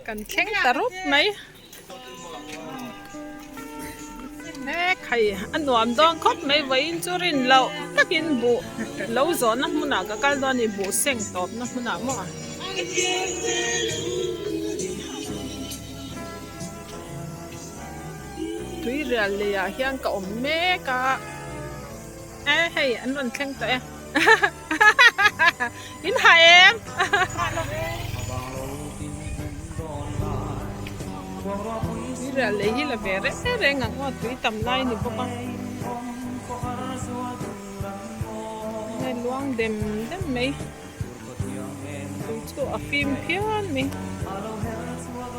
Kan thleng ta rup mai. He khai a nuam dawn khawp mai vawiin chu rin loh takin buh lo zawhna hmunah ka kal dawn a ni buh seng tawpna hmunah maw. Tui rial leiah hian ka awm mek a e hei an rawn thleng tawh e in ha em tui rial lei hi la ve reng reng ang aw tui tam lai ni bawk a hei luang dem dem mai. Tui chu a fim phian mai.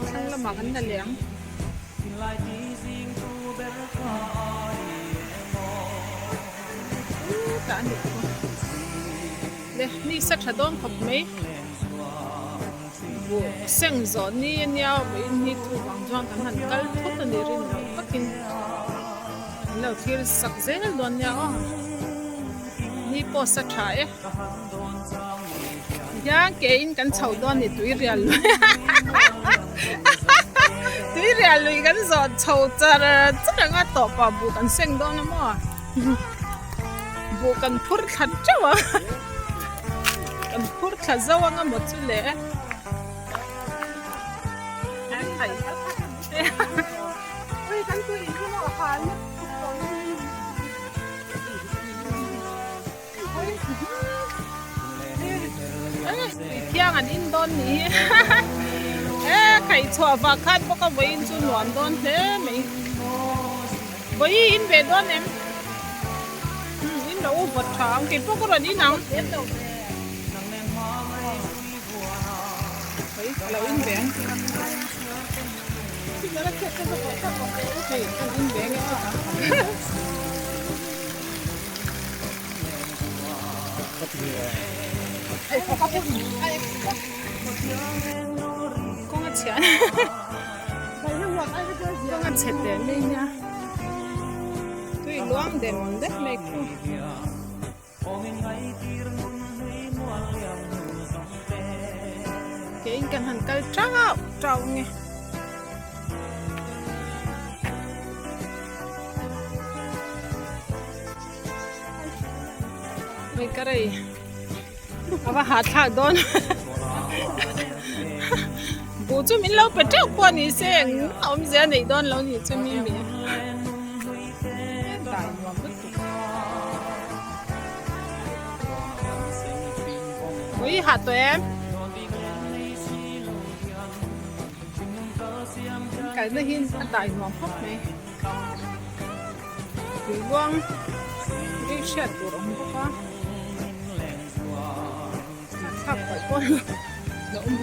Thlang lamah kan la leh ang. Chutah a ni bawk a. Le ni sa tha dawn khawp mai. Buh seng zawh ni a nia vawiin hi thu vang chuan kan han kal thut a ni rin loh takin an lo thlir sak zel dawn nia aw. Ni pawh sa tha e. Hian ke in kan chho dawn ni tui rial lui tui rial lui kan zawh chho char char anga tawpah buh kan seng dawn a maw buh kan phur thla teuh a kan phur thla zo anga maw chu le Thiang an in dawn ni hi e khaih chhuah vah khan bawk a vawiin chu nuam dawn hle mai vawi in ve dawn em in lo u vawt tha ang keipawh ka rawn in ang vawi ka lo in ve ang hei kan in ve nge chutah. Kawng a chhia kawng a chhe teh mai nia tui luang dem dep mai khu keiin kan han kal tauh tauh nge. Mai ka rei a va ha thlak dawn buh chu min lo pe teuh pawh ni se eng a awmzia neih dawn lo ni chu mi mi dai nuam lutuk ui ha tawh em kalna hi a dai nuam khawp mai. Tui luang ri hriat tur awm bawk a thlak palh pawh a awm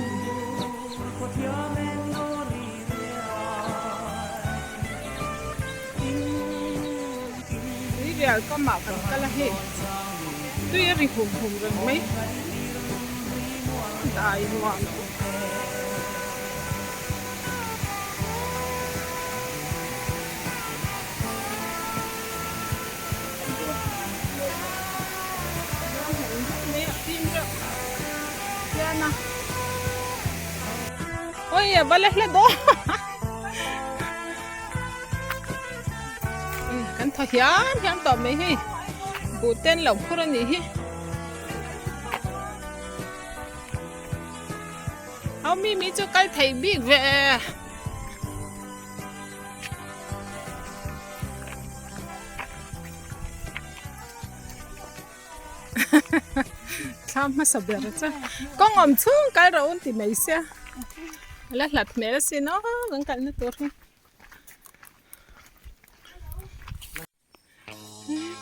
tui rial kam ah kan kal a hei tui a ri hum hum reng mai dai nuam. Oi a va la hla dawn kan thaw hiam hiam tawh mai hei buh ten lo phur a nih hi. Au mi mi chu kal thei bik ve e. Thlam hmasa ber chu kawng awm chhung kal rawh un ti mai sia a la hlat hmel asin aw kan kalna tur hi.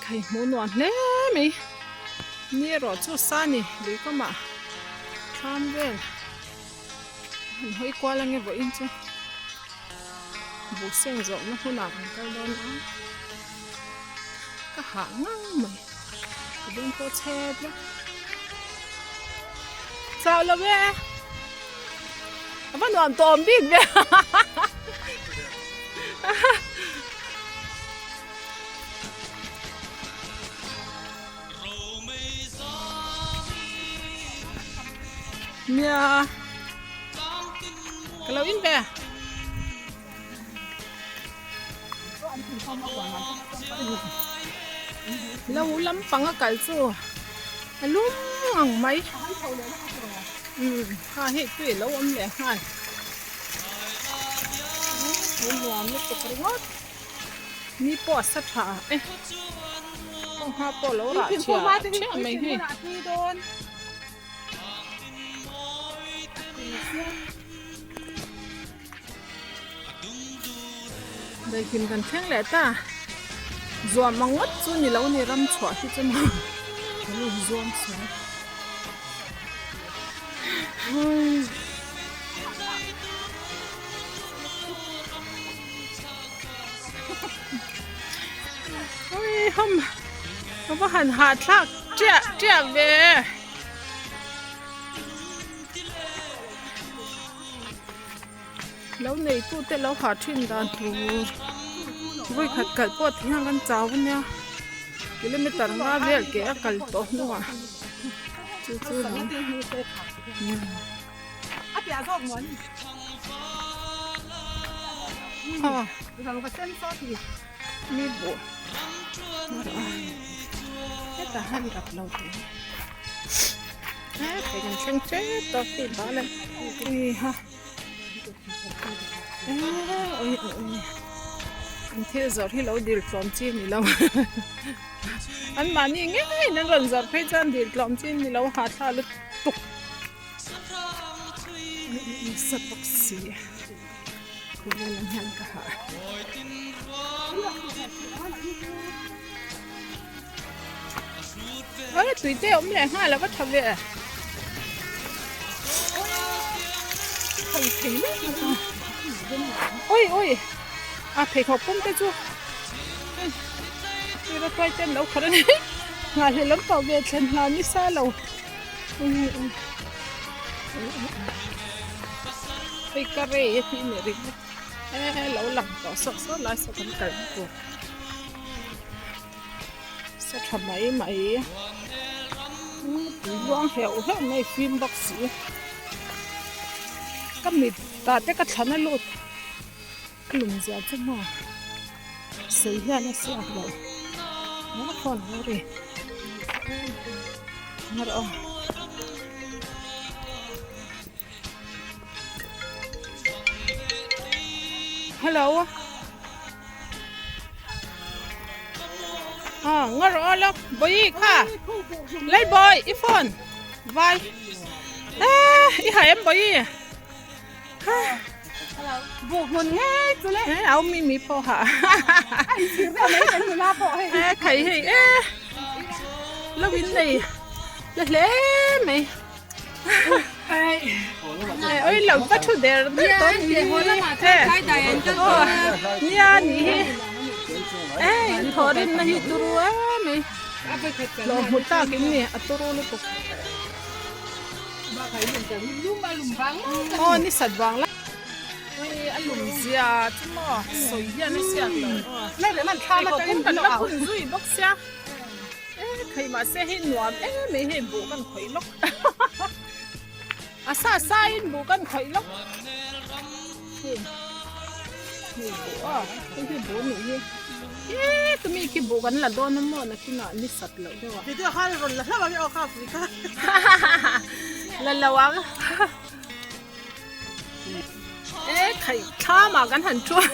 Khai hmuh nuam hle mai ni erawh chu sa ni lui kawmah thlam vel an hawi kual ange vawiin chu buh seng zawhna hunah kan kal dawn a ka hah ngang mai ka beng pawh chhe vek chau lo e a va nuam tawh awm bik ve. Nia. Ka lo in ve. Lo lampang a kal chu a lum ang mai. Umm kha hei tui a lo awm leh nghal. Umm nuam lutuk ringawt. Ni pawh a sa tha e. Kawngha pawh a lo rah chhia chhia mai hi. Daihlim kan thleng leh ta. Zuam ang ngawt chu ni lo ni ram chhuah hi chu maw. Kan in zuam sual. Ui hom ka va han hahthlak chiah chiah ve. Lo neitu te lo hah thin dan tur vawi khat kal pawh ti hian kan chau ania kilometer nga vel ke a kal tawh hnuah chu chu mi buh hetah hian rap lo teh he kan thleng tep tawh khi bal a ui ha ui ui an thil zawrh hi lo dil tlawm chi ni lo an mahni ngeiin an rawn zawrh phei chuan dil tlawm chi ni lo hahthlak lutuk nasa bawk si khawvel ang hian ka hah. Oi tui te awm leh nghal a va tha ve thei thei leh oi oi a pheikhawk pum te chu tui tuai ten lo khat a ni nghah hlelh awm tawh ve thlen hlan nisa lo hei ka rei a tih ni ringawt e lo lang tawh sawk sawk lai saw kan kal tur. Sa tha mai mai tui luang heuh heuh mai fim bawk si ka mit tah te ka thlan a lut ka lum zia chu maw sei hian a siak lo a phone a ri ngarawh aw. Hello à ngó rõ lắm bôi kha lấy bôi i phone vai à i hai em bôi ha buộc mun nghe chú lê áo mi mi po hả ai chỉ ra mấy cái la po hay thầy hay ê lâu in này là lẽ mày Oi lo va thu der der tawh ni nia ni hi e in thawh rin na hi turu em mai hlawh hmu tak in ni a turu lutuk aw ni sat vang lai a lum zia chu maw sawi hian a siak lo aw pheikhawk kan la phun zui bawk sia e thei mahse hei nuam em mai hei buh kan khawih lawk. A sa sa in buh kan khawih lawk hei hei buh a hei hi buh nih hi e tumi khi buh kan la dawn a maw nakinah ni sat loh deuh a video kha rawn la hlauh ang e aw kha pui kha la lo ang e khaih thlam ah kan han thu a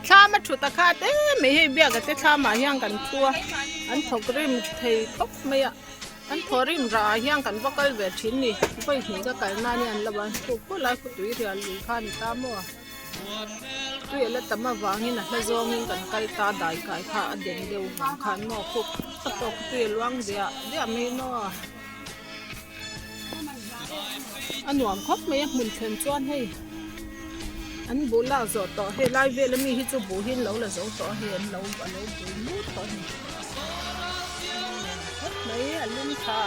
thlam a thut a khat em mai hei biak a te thlam ah hian kan thu a an thawk rim thei khawp mai a. An thaw rim rah ah hian kan va kal ve thin ni, vawi hnih ka kal nan hian lo an khuk khul a, khawtui rial lui kha a ni ta maw? Tui a la tam avangin a hla zawngin kan kal ta dai kai kha a den deuh vang khan maw khuk a tawk tui a luang diah diah mai maw? A nuam khawp mai a hmun thlen chuan hei an buh lak zawh tawh hei lai vel ami hi chu buh hi an lo la zo tawh a hei an lo a lo bui lut tawh a ni. Khawp mai a lum tha.